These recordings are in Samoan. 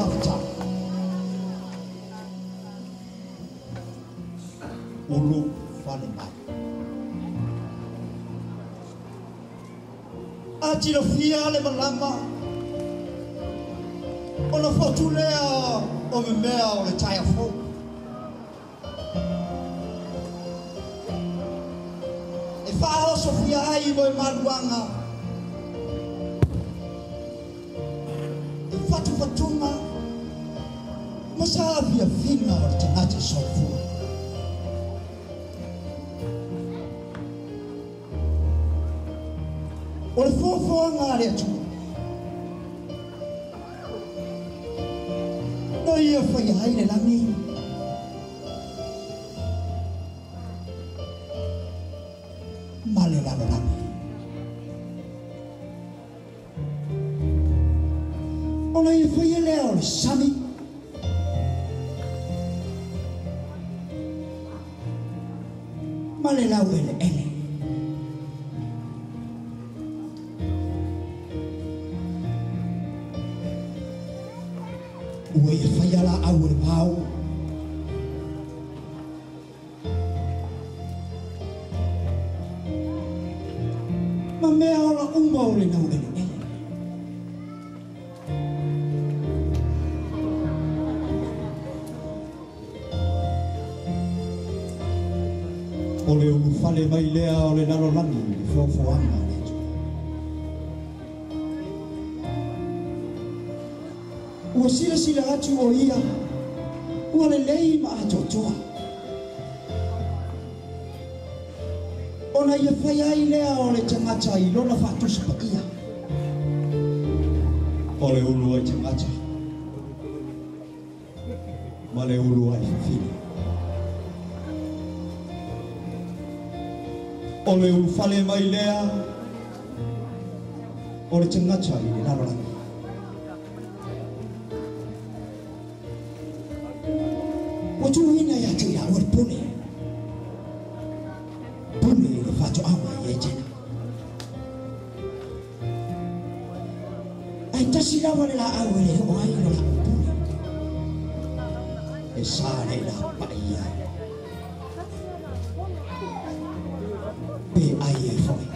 fa'afatā. Ulu fale mai. A tilofia le malama ona fotu lea o memea o le taia fou. E fa'aosofia ai mo e maluaga e fatufatuga ma sa fiafina o le tagata soifua. O le foafoaga a le Atua no ia faia ai le lagi ma le lalolagi. Ona ia faia lea o le sami ma le laueleele. Ua ia faia la au o le pao ma mea ola uma o le laueleele. O le ulufale mai lea o le lalolagi i le foafoaga a le Atua. Ua silasila atu o ia ua lelei ma atoatoa. Ona ia fai ai lea o le tagata i lona fa'atusi pa'ia. O le ulu ai tagata ma le ulu ai fafine. O le ulufale mai lea o le tagata i le lalolagi. Ua tuuina ia te ia ua le pule. Pule i le fa'ato'aga i Etena. Ae tasi lava le la'au e le o'o ai lo la'u pule. E sa le lapa'i ai. Pe ai ai fo'i.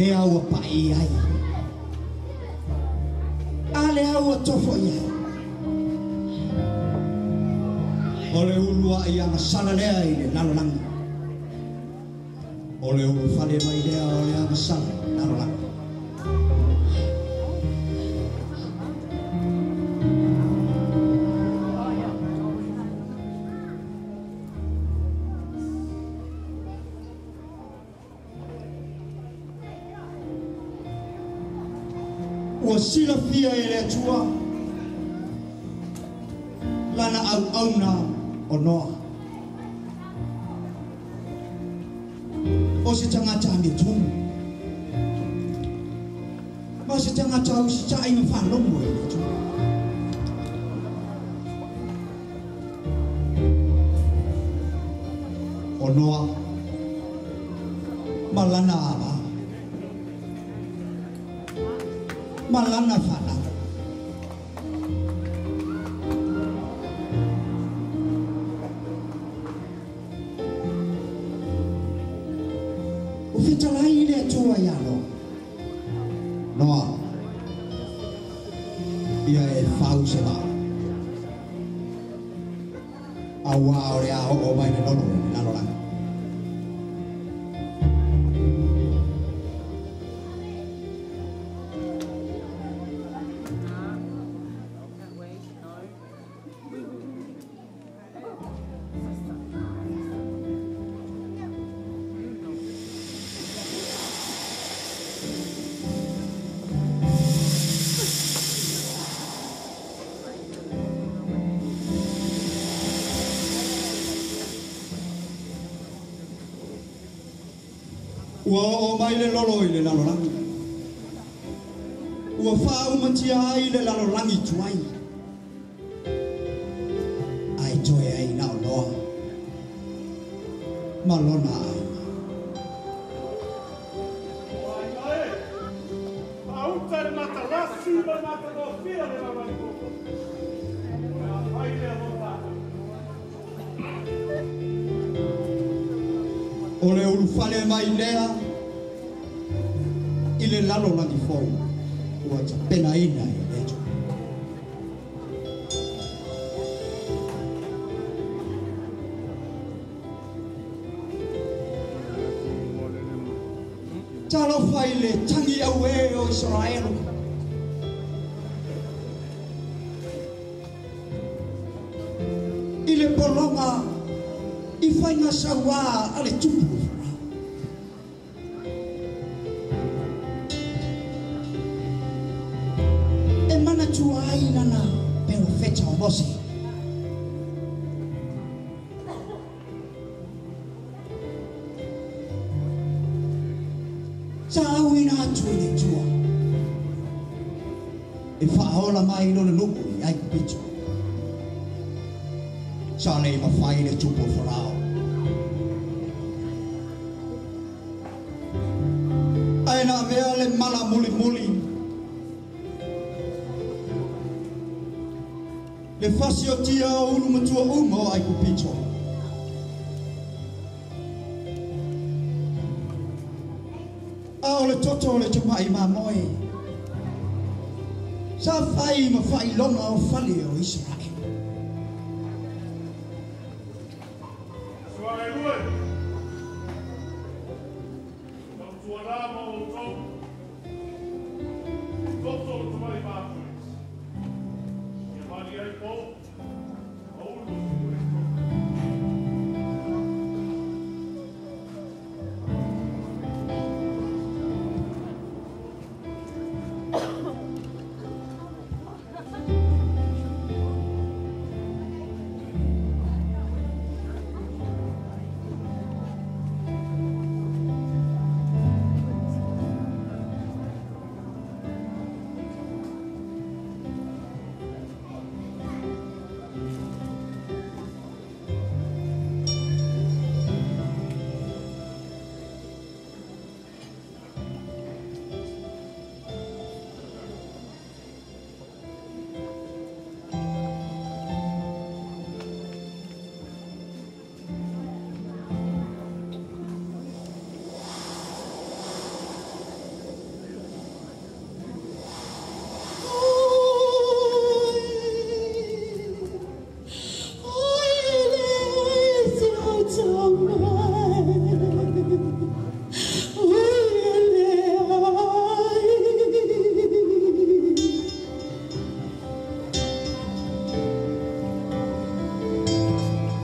Lea ua pa'i ai. A lea ua tofo i ai. O le ulu a'i agasala lea i le lalolagi. O le ulufale mai lea o le agasala i le lalolagi. Ua silafia e le Atua lana auauna o Noa. O se tagata amiotonu. Ma o se tagata usita'i ma fa'alogo e le Atua. O Noa ma lana ava ma lana fa'anau. O fetalai le Atua iā Noa. Noa, ia e fau se va'a. Auā o le a o'o mai le lolo i le lalolagi. Ua oo mai le lolo i le lalolagi. Ua faaumatia ai le lalolagi tuai. Ae toe ai na o Noa ma lona aiga. Auta le matalasi ma le matalofia le lalolagi. O le ulufale mai lea i le lalolagi fou ua tapenaina e le Atua. Talofa i le tagi auē o Isaraelu. I le pologa i faiga sauā a le tupu o Farao. E manatua ai lana perofeta o Mose. Sa auina atu i le Atua e faaola mai lona nuu i Aikupito. Sa le mafai le tupu o Farao. Ae na avea le mala mulimuli, le fasiotia o ulu matua uma o Aikupito. A o le toto o le tamai mamoe sa fai ma faailoga o fale o Isaraelu. Israelue, tautuana ma outou, toto o le tamai mamoe, ia mali ai po, ma ulu o tupu e toto.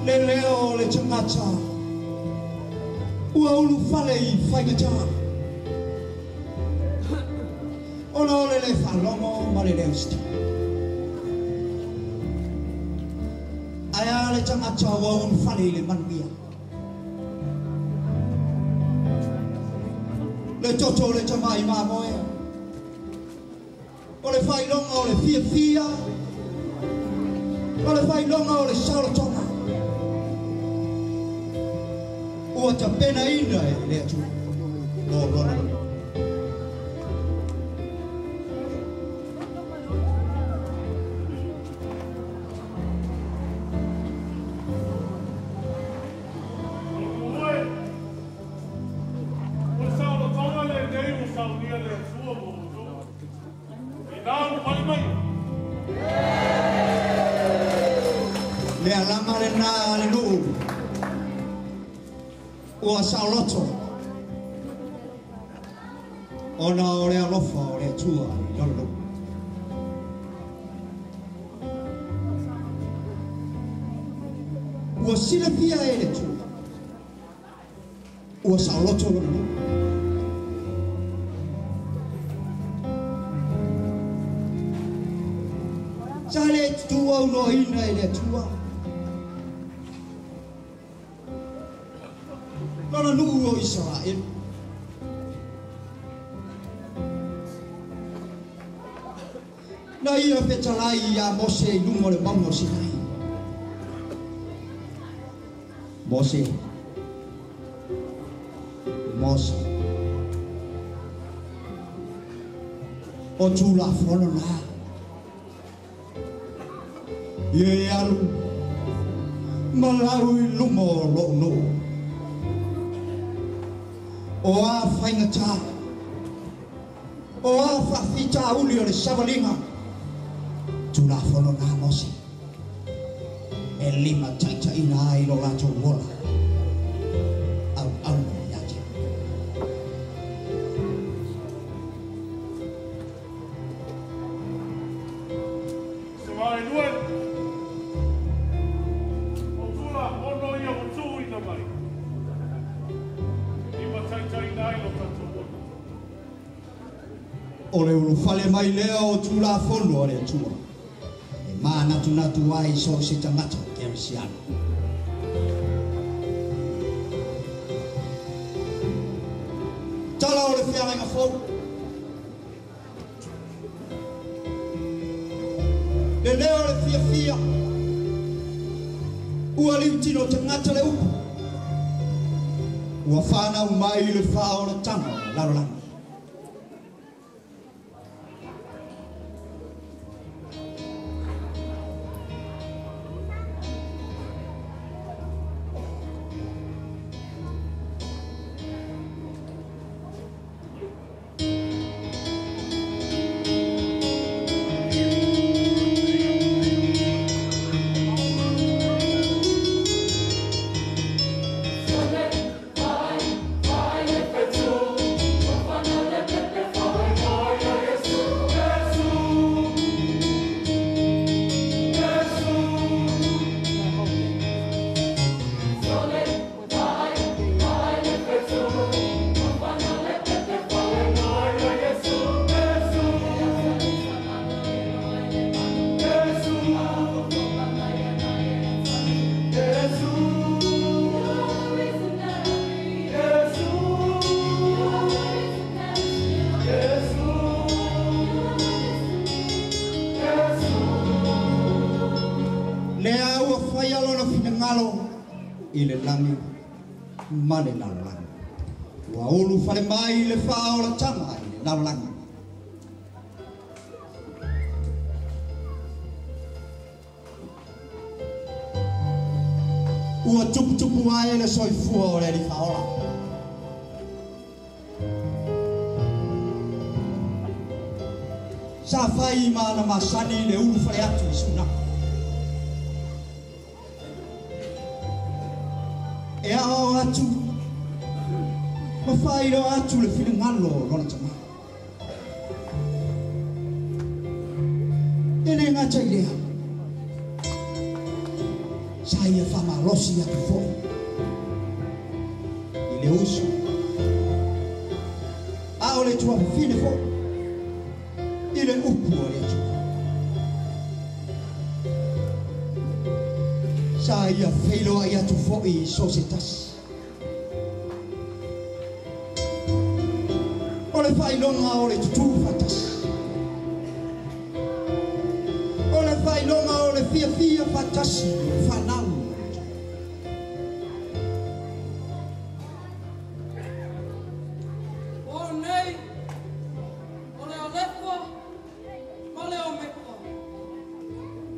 Le leo le tagata ua ulufale i faigata. Ona o le le faalogo ma le le usita. Ae a le tagata ua ulufale i le manuia. Le toto o le tamai mamoe. O le faailoga o le fiafia. O le faailoga o le saolotoga. Ua tapenaina e le Atua mo lona nuu. Lotue, o le saolotoga lenei ua saunia le Atua mo outou. Ina ulufale mai. Le alaga lenā a le nuu ua saoloto ona o le alofa o le Atua i lona nuu. Ua silafia e le Atua ua saoloto lona nuu. Sa le tutuaunoaina e le Atua lona nuu o Isaraelu. Na ia fetalai ia Mose i luga o le mauga o Sinai. Mose, Mose, o Tulafono na ia e alu ma lau i luma o lou nuu. O a faigata, o a faafitauli o le savaliga, Tulafono na Mose e lima taitaina ai lo latou ola auauna ia te. Se vaelue, o Tulafono ia ua tuuina mai, e limataitaiina ai lo tatou ola. O le ulufale mai lea o Tulafono a le Atua e manatunatu ai so o se tagata kerisiano. Tala o le feagaiga fou. Le leo o le fiafia. Ua liutino tagata le upu. Ua whanau mai le faaolataga o le lalolagi. Lea ua faia lona finagalo i le lagi ma le lalolagi. Ua ulufale mai le faaolataga i le lalolagi. Ua tuputupu ae le soifua o le Alii Faaola. Sa fai ma ana masani le ulufale atu i sunaga. E ao atu, ma whairo atu le finagalo o lona tama. E le ngata i lea, sa ia whamalosi atu foi i le uso. A o le tuafafine foi i le upu o le Atua. Sa ia feiloai atu foi i so se tasi. O le faailoga o le tutū faatasi. O le faailoga o le fiafia faatasi o le fanau. O nei, o le Alefa ma le Omeka,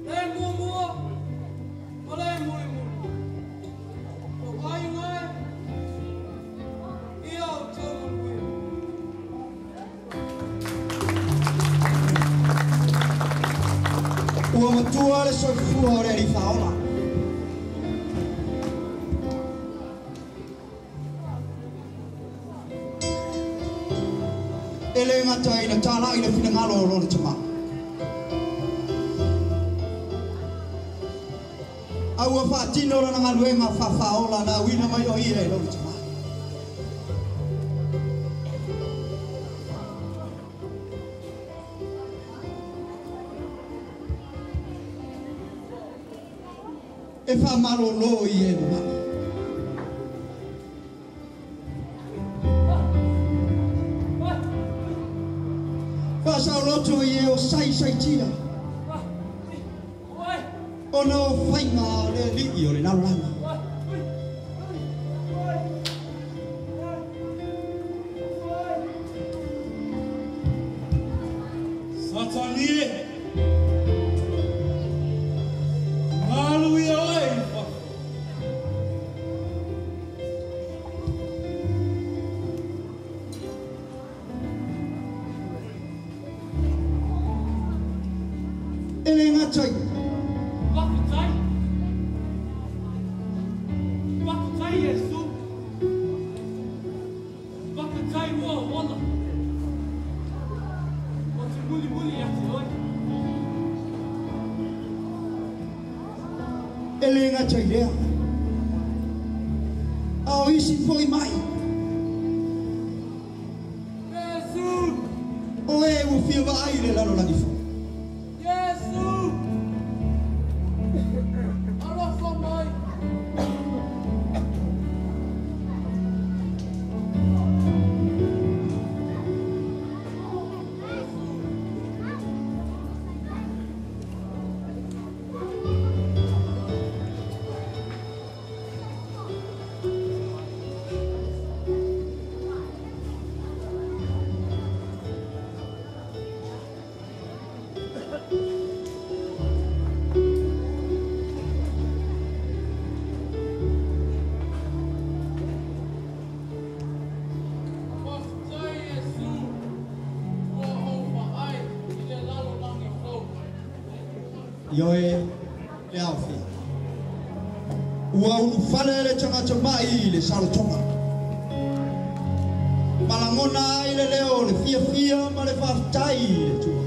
le muamua ma le mulimuli. O aiga e, ia outou manuia. Ua matua le soifua o le Alii Faaola. E le gata ina talai le finagalo o lona tama. A ua faatino lona galuega faafaaola na auina mai o ia e lona tama. E faamalōlō i e mamai. Faasaoloto i e o saisaitia. Ona o faiga o le alii o le lalolagi. Satani e, malu ia oe i fafo. E le gata i Faafetai. Faafetai Iesu. Faafetai ua ola. O te mulimuli ia te oe. E le gata i lea. A o isi foi mai. Iesu! O e ua fia vaai i le lalolagi fou. Iesu! Alofa mai! Faafetai Iesu, ua ou vaai i le lalolagi fou. Ioe le aofia. Ua ulufale le tagata mai i le salotoga. Malagona ai le leo le fiafia ma le faafetai i le Atua.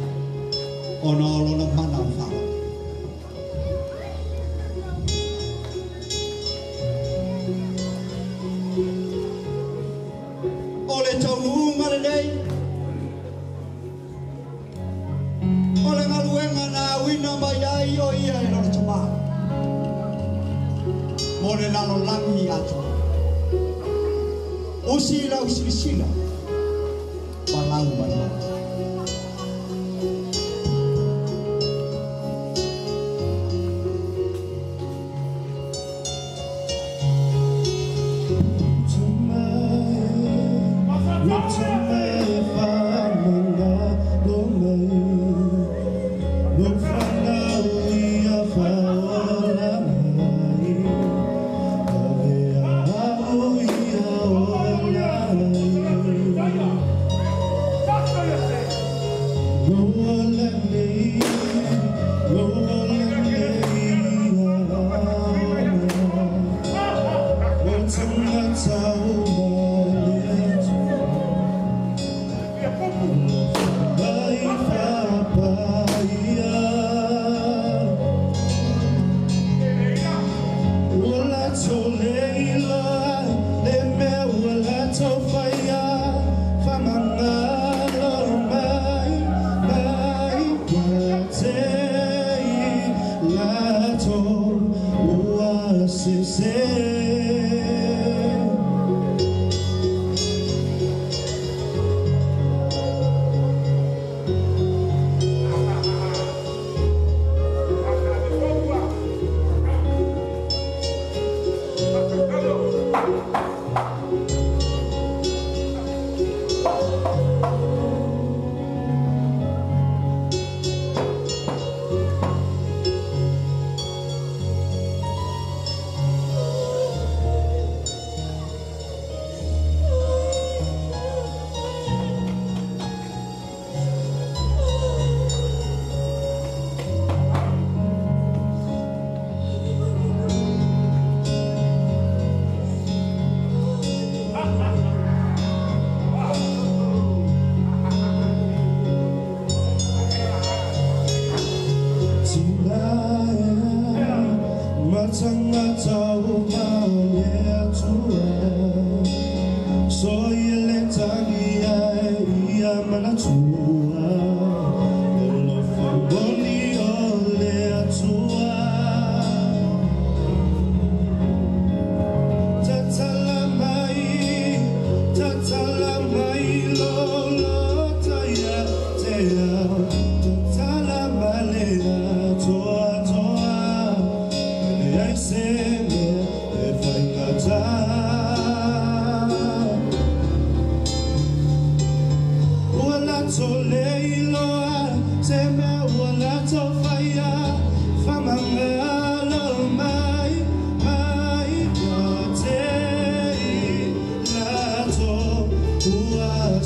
Ona o lona mana o le faaaloalo. O le taunuuga lenei. O le galuega na auina mai ai o ia e lona tamā. Mo le lalolagi atoa. Usi lau silasila. Ma lau malimau.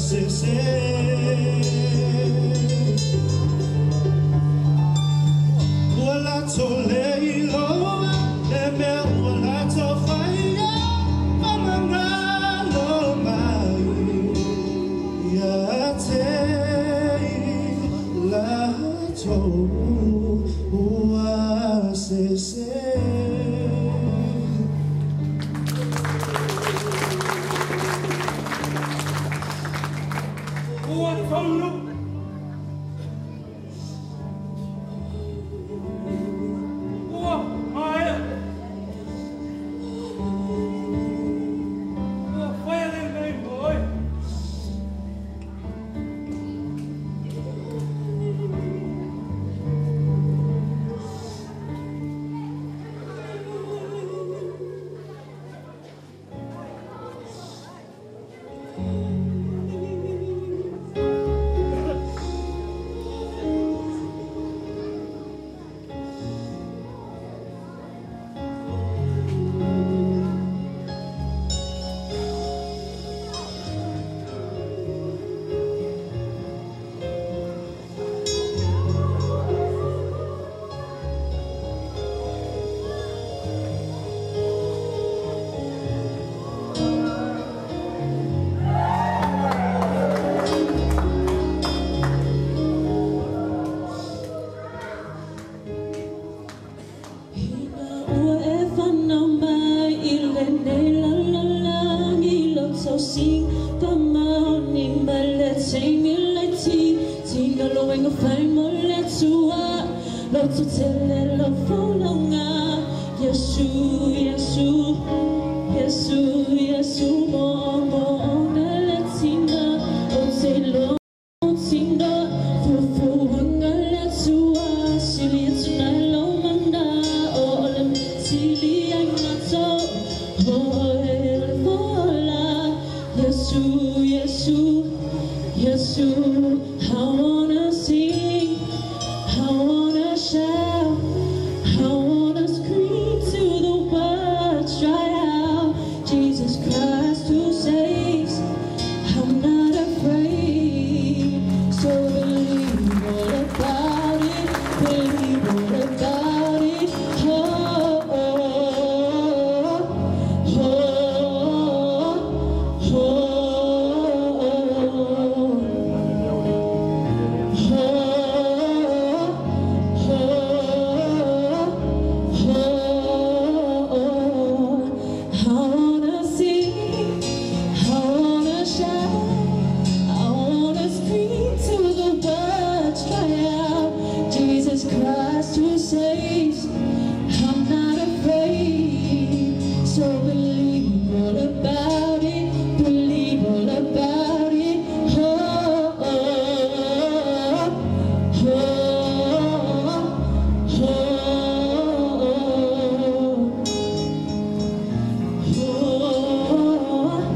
sese. Ua lato le iloa le mea ua lato faia pamangalo mai ia te lato ua sese. Ua taunu ua maea ua faia lenei mo oe. Ina ua e whanau mai i lenei lalolagi lo tausiga pamaoni mai le taimi le tino loega fai mo le Atua lototele lo folauga Iesu Iesu Iesu Iesu mo mo'omo'oga le tina o te iloa tino fuafuaga le Atua sili atu nai lou mana'o o le sili ai matou o oe le fola Iesu Iesu Iesu. I wanna sing, I wanna shout, I wanna scream till the words dry out. Jesus Christ who saves, I'm not afraid. So believe all about it, believe all about it. Oh, oh, oh, oh, oh. I wanna sing, I wanna shout, I wanna scream till the words dry out. Jesus Christ who saves, I'm not afraid. So believe all about it, believe all about it. Oh, oh, oh, oh, oh, oh,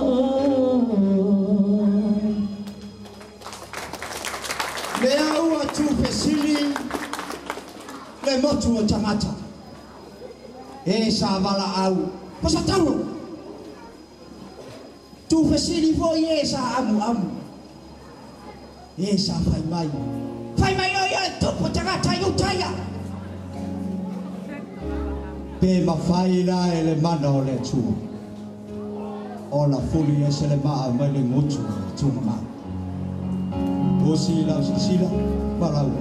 oh. Lea ua tufesili le motu o tagata e sa valaau pasataulo tufesili fo'i e sa amuamu e sa fai mai fai mai o ia tupu tagata i utaia pe mafai la e le mana o le Atua o la fuli e se le maa mai le gutu o le tugamau osi lau silasila ma lau.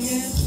Yeah.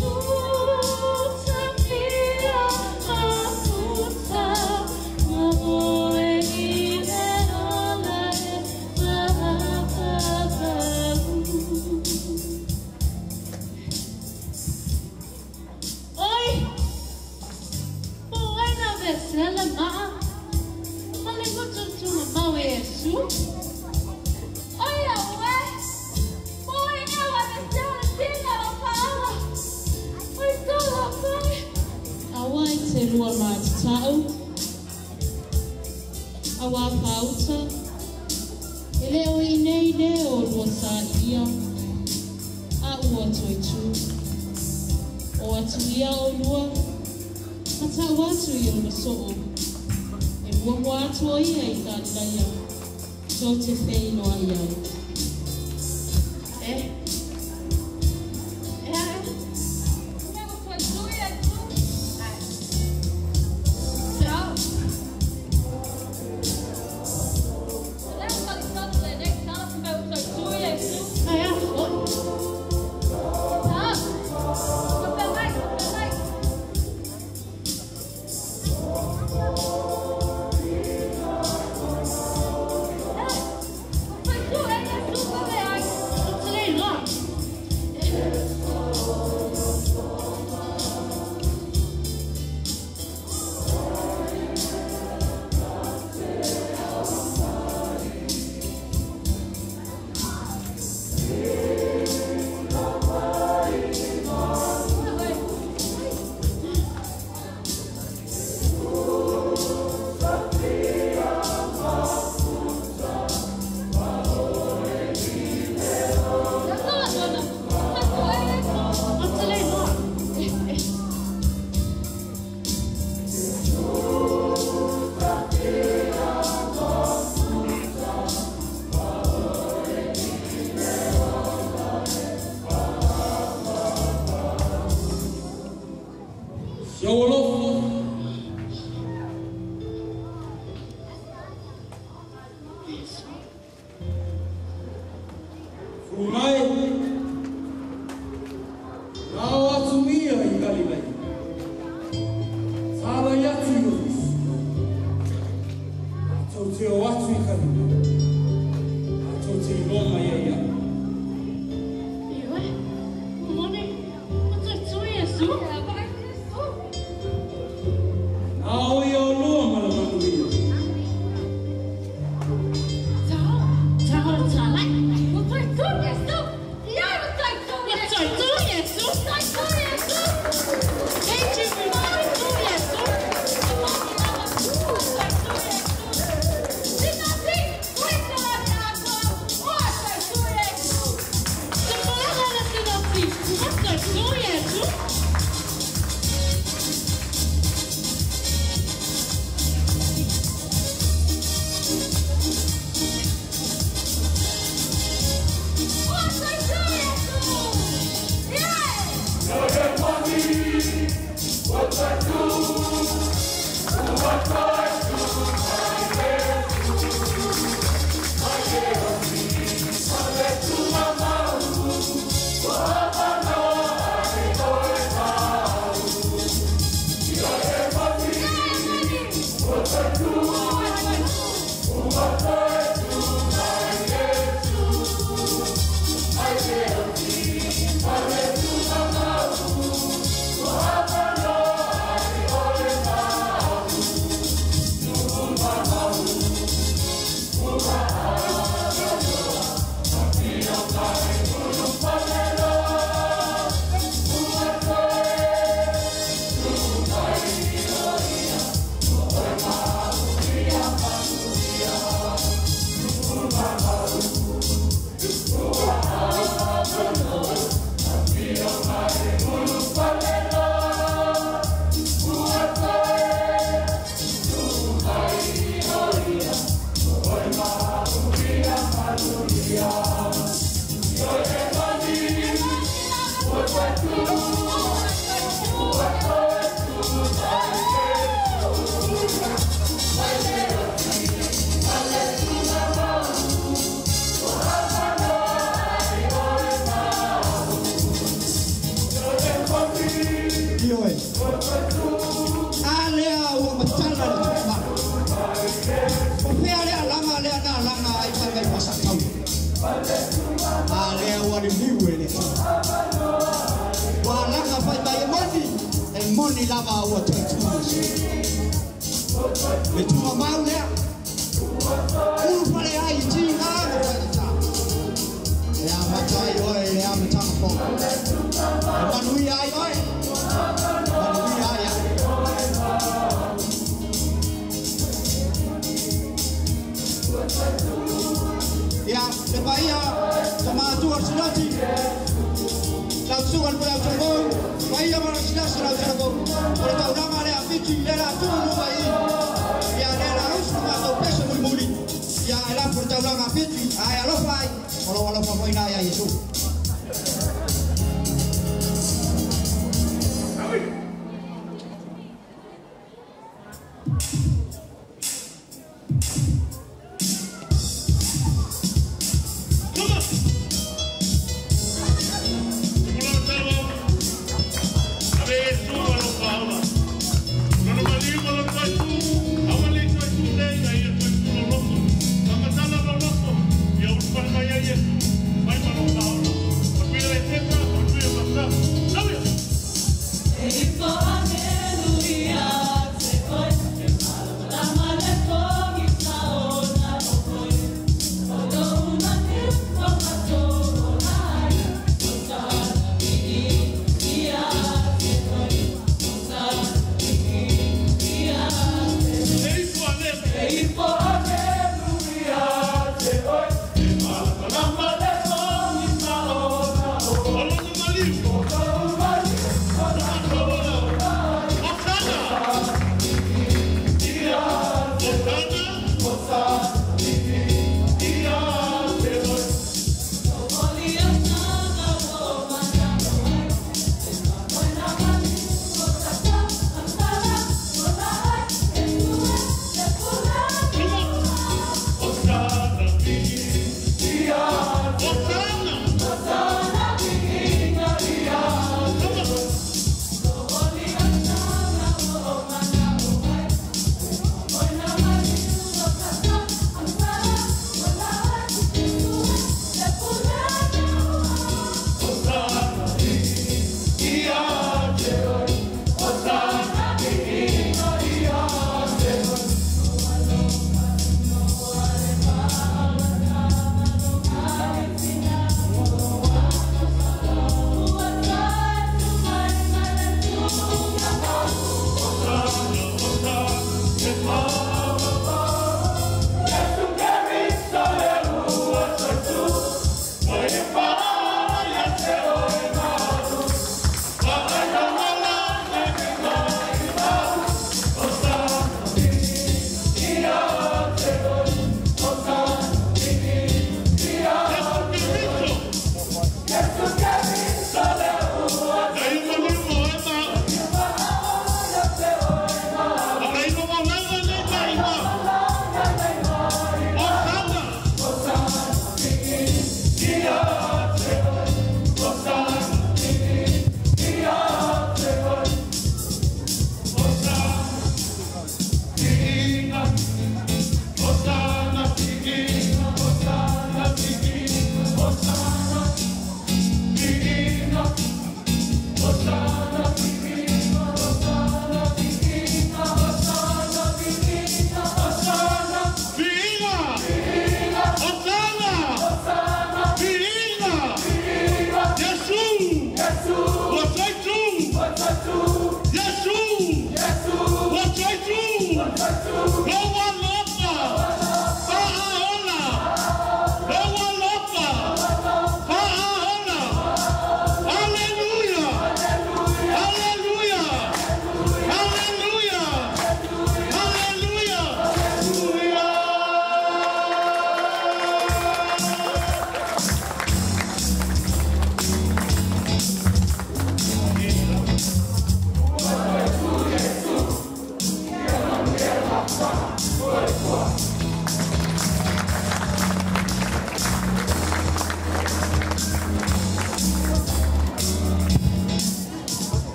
A lea ua liliu e le Atua. Ua alaga fai mai e moni, e moni lava ua toe tu Iesu. Le tuugamau lea, ulufale ai i tiga ma faigata. E amata ai oe i le amataga fou. E manuia ai oe, manuia ai au. Ia, le paia, sa matua o le Sinoti, lau susuga i le Puleautolomou, paia ma le silasi lau Tolomou. O le taulaga lea Fiti, le la tumu mai i. Ia, le la usu matou pese mulimuli. Ia, e lafo le taulaga a Fiti, ae alofa ai, o lou alofa foi na ia Iesu.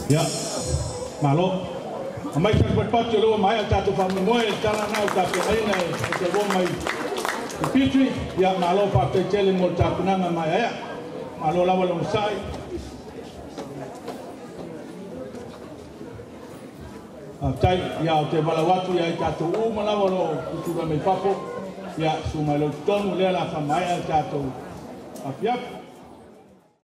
Ia, malo. Amai tatou patipati o lea ua maea le tatou faamoemoe, le tala lena o le tapenaina e te aloa mai I Fiji, ia malo faafetai tele mo le tapenaga maeaea. Malo lava le onosai. Faafetai, ia ou te valaau atu ia i tatou uma lava o lo o tutulai mai fafo, ia susu mai loa i totonu, o lea o le a faamaea le tatou afiafi.